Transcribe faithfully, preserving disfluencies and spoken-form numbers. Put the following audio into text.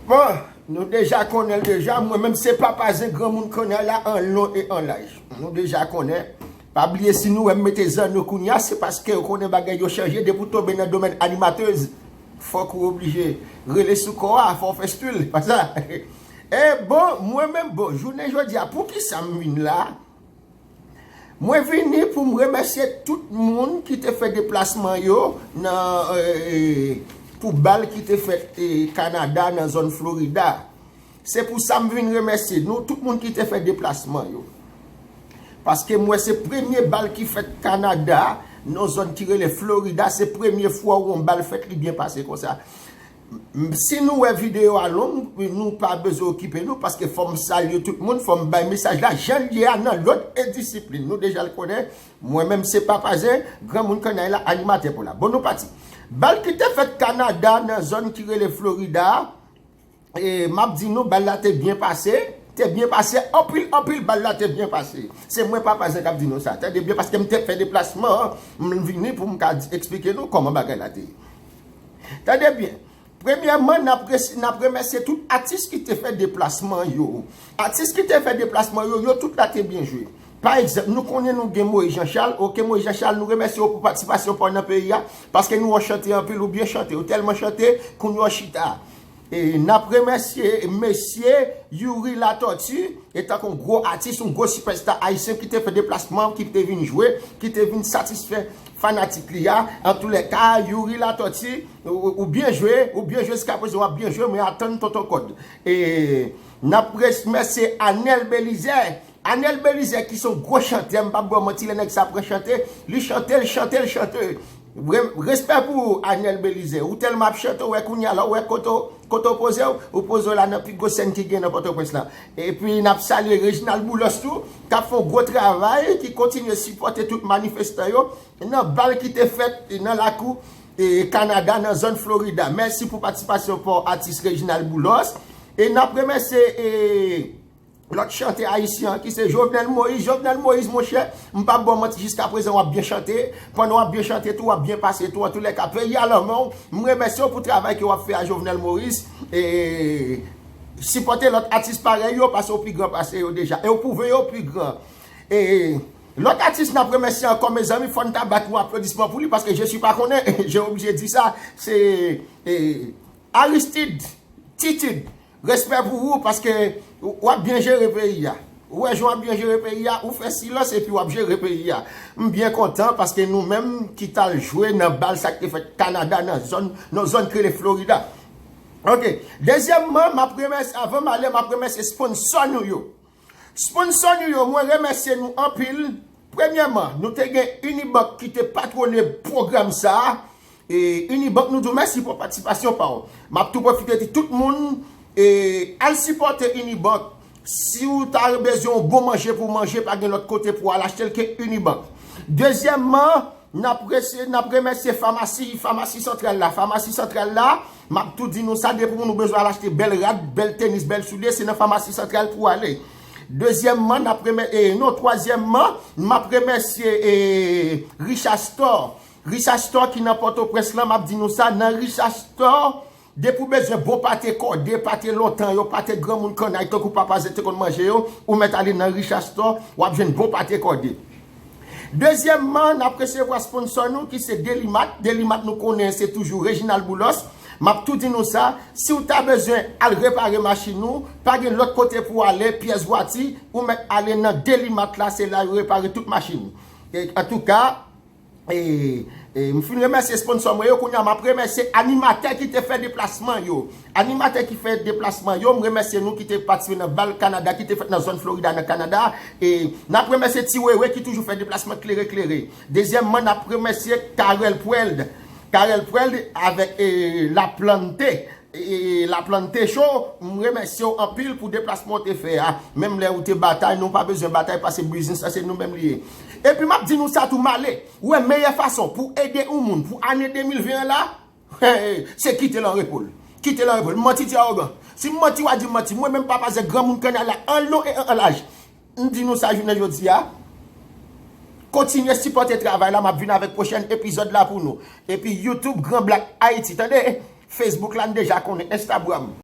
Bon, nou deja konnen l deja, mwen menm se Papa Zen, granmoun kanay la an lon e an laj. Nou deja konnen. Pa bliye, si nou wè m mete zanno kounya, se paske yo konnen bagay yo chanje. Depi w tonbe nan domèn animatèz, fòk ou oblije rele sou kò a, fò w fè stil, pa sa. E bon, mwen menm, bon, jounen jodi a, poukisa m vin la? Mwen vini pou m remèsye tout moun ki te fè deplasman yo nan, eh, pou bal ki te fèt, eh, Kanada, nan zòn Florida. Se pou sa m vin remèsye nou, tout moun ki te fè deplasman yo. Paske m wè se premye bal ki fèt Kanada, nan zòn ki rele Florida, se premye fwa w wè yon bal fèt, li byen pase konsa. M, si nou wè videyo a long, nou pa bezwen okipe nou, paske fò m salye tout moun, fò m bay mesaj la jan l ye a nan lòd e disiplin. Nou deja l konnen, mwen menm se Papa Zen, granmoun kanay la, animatè pou la. Bon, nou pati. Bal ki te fèt Kanada, nan zòn ki rele Florida, e, m ap di nou, bal la te byen pase, te byen pase, anpil, anpil, bal la te byen pase. Se mwen, Papa Zen, k ap di nou sa. Tande byen, paske m te fè deplasman an, m vini pou m ka di, eksplike nou kòman bagay la te ye. Tande byen. Premyèman, n ap resi-, n ap remèsye tout atis ki te fè deplasman yo. Atis ki te fè deplasman yo, yo tout la te byen jwe. Pa egzanp, nou konnen nou gen Moïse Jean Charles. Oke, Moïse Jean Charles, nou remèsye w pou patisipasyon pa w nan peyi a, paske nou wè w chante anpil, ou byen chante, ou tèlman chante, kounye a w chita. E n ap remèsye mesye Youri Latortue, etanke yon gwo atis, yon gwo sipèsta ayisyen ki te fè deplasman, ki te vin jwe, ki te vin satisfè fanatik li a. Antoulèka, Youri Latortue, ou, ou byen jwe, ou byen jwe jiskaprezan, w ap byen jwe, men atann Tonton Kòd. E n ap remèsye Anèl Belizè. Anèl Belizè ki se yon gwo chantè, m p ap ba w manti, lè nèg sa pran chante, li chante, l chante, l chante. Re-, respè pou ou, Anèl Belizè. Ou tèlman ap chante, ou wè kounye a la, ou wè kote w, kote w poze w, ou poze w la nan pi gwo sèn ki gen nan Pòtoprens la. Epi n ap salye Reginald Boulos tou, k ap fè yon gwo travay, ki kontinye sipòte tout manifestan yo nan bal ki te fèt nan lakou, e, Kanada, nan zòn Florida. Mèsi pou patisipasyon pa w, atis Reginald Boulos. E n ap remèsye, e, lòt chantè ayisyen an ki se Jovenel Moïse. Jovenel Moïse, monchè, m p ap ba w manti, jiskaprezan w ap byen chante. Pandan w ap byen chante tou, w ap byen pase tou. Antoulèka, peyi a nan men w. M remèsye w pou travay ke w ap fè a, Jovenel Moïse. E sipòte lòt atis parèy yo, paske w pi gran pase yo deja. E w pwouve yo pi gran. E lòt atis n ap remèsye ankò, mezanmi, fò n ta bat yon aplodisman pou li, paske je suis pa konnen, je obligé di sa, se, e, Aristide Titid. Respè pou ou, paske w ap byen jere peyi a. Ou wè jan w ap byen jere peyi a, ou fè silans epi w ap jere peyi a. M byen kontan paske nou menm ki t al jwe nan bal sa k te fèt Kanada nan zòn, nan zòn ki rele Florida. Oke. Dezyèmman, m ap remèsye, avan m ale, m ap remèsye sponsò nou yo. Sponsò nou yo, mwen remèsye nou anpil. Premyèman, nou te gen Unibank ki te patwone pwogram sa a. E Unibank, nou di w mèsi pou patisipasyon pa w. M ap tou pwofite di tout moun, e, al sipòte Unibank. Si w ta bezwen yon bon manje pou w manje, pa gen lòt kote pou w al achte l ke Unibank. Dezyèmman, n ap rese-, n ap remèsye famasi, famasi santral la. Famasi santral la, m ap tou di nou sa, depi moun ou bezwen al achte bèl rad, bèl tenis, bèl soulye, se nan famasi santral pou w ale. Dezyèmman, n ap remè-, e, non, twazyèmman, m ap remèsye, e, Richard Store. Richard Store ki nan Pòtoprens lan, m ap di nou sa, nan Richard Store, depi w bezwen bon pate kòde, pate lontan yo, pate granmoun kannay, tankou Papa Zen te konn manje yo, ou mèt ale nan Richard Store, w ap jwenn bon pate kòde. Dezyèmman, n ap resevwa sponsò nou ki se Delimat. Delimat nou konnen se toujou Reginald Boulos. M ap tou di nou sa, si w ta bezwen al repare machin ou, pa gen lòt kote pou w ale, pyès vwati, ou mèt ale nan Delimat la, se la yo repare tout machin. E, antouka, e, e, m fin remèsye sponsò mwen yo, kounye a m ap remèsye animatè ki te fè deplasman yo. Animatè ki fè deplasman yo, m remèsye nou ki te patisipe nan bal Kanada ki te fèt nan zòn Florida nan Kanada. E n ap remèsye Ti Wewe ki toujou fè deplasman klere klere. Dezyèmman, n ap remèsye Carel Pwèld. Carel Pwèld avèk, e, Laplante. E, Laplante Show, m remèsye w anpil pou deplasman w te fè a. Menm lè ou te batay, nou pa bezwen batay, paske biznis la se nou menm li ye. Epi m ap di nou sa tou, m ale. Ou wè, meyè fason pou ede yon moun pou ane de mil ven an la, se kite l an repo l. Kite l an repo l. M manti, ti awogan. Si m manti, w a di m manti. Mwen menm, Papa Zen, granmoun kannay la, an lon e an laj. M di nou sa jounen jodi a. Kontinye sipòte travay la, m ap vin avèk pwochèn epizòd la pou nou. Epi YouTube Grand Black Haïti, tande? Facebook la, n deja konnen, Instagram.